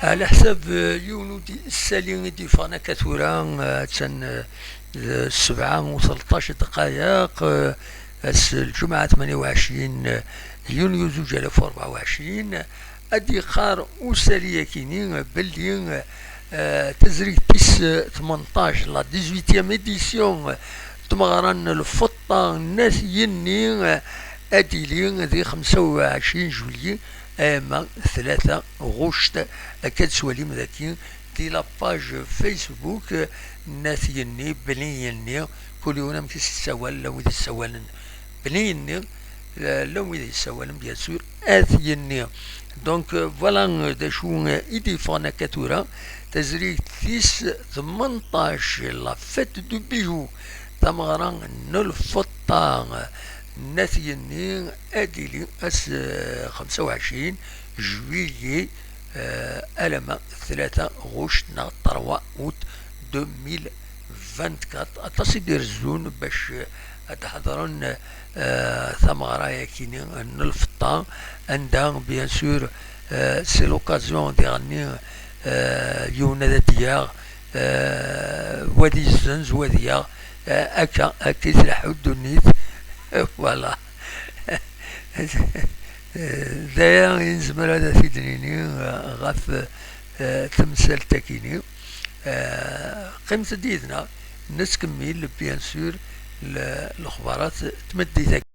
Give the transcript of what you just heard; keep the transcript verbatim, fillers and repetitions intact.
Ɛla ḥsab, eh, yiwen n isali i d-yeffɣen akka tura, eh, attan, eh, d sebɛa u tleṭṭac dqayeq, eh, ass n lǧemɛa tmanya u ɛecrin, eh, yunyu zuǧ alaf u rebɛa u ɛecrin, ad d-yeqqar usali-akini, eh, belli, eh, tazrigt tis tmenṭac, la dix-huitième édition, eh, n tmeɣra n lfeṭṭa n At Yenni, eh, ad d-tili di xemsa u ɛecrin juillet, ama tlata ɣuct, akka ad twalim daki di la page Facebook n At Yenni, Bni Yenni, kul yiwen amek i s-yessawal, llan wid yessawalen Bni Yenni, llan wid yessawalen, bien sûr, At Yenni. Donc, euh, voilà, euh, d acu, euh, i d-yeffɣen akka tura, tazrigt tis tmenṭac, la fête du bijou, tameɣra n lfeṭṭa n At Yenni, ad d-tili ass, eh, xemsa u ɛecrin juillet, eh, alama tlata ɣuct neɣ trois août deux mille vingt-quatre. Aṭas i d-irezzun bac, eh, ad d-ḥeḍren, eh, tameɣra-yakini n lfeṭṭa, anda, bien sûr, eh, c'est l'occasion diɣenni, eh, yiwen ad d-yaɣ, eh, wa ad yezzenz, wa ad yaɣ, eh, akka, akka i tleḥḥu ddunit. Voilà. D aya i nezmer ad t-id-nini, eh, ɣef, eh, temsalt-akini. Eh, qqimet-d yid-neɣ, nettkemmil, bien sûr, le-, lexbarat n tmeddit-agi.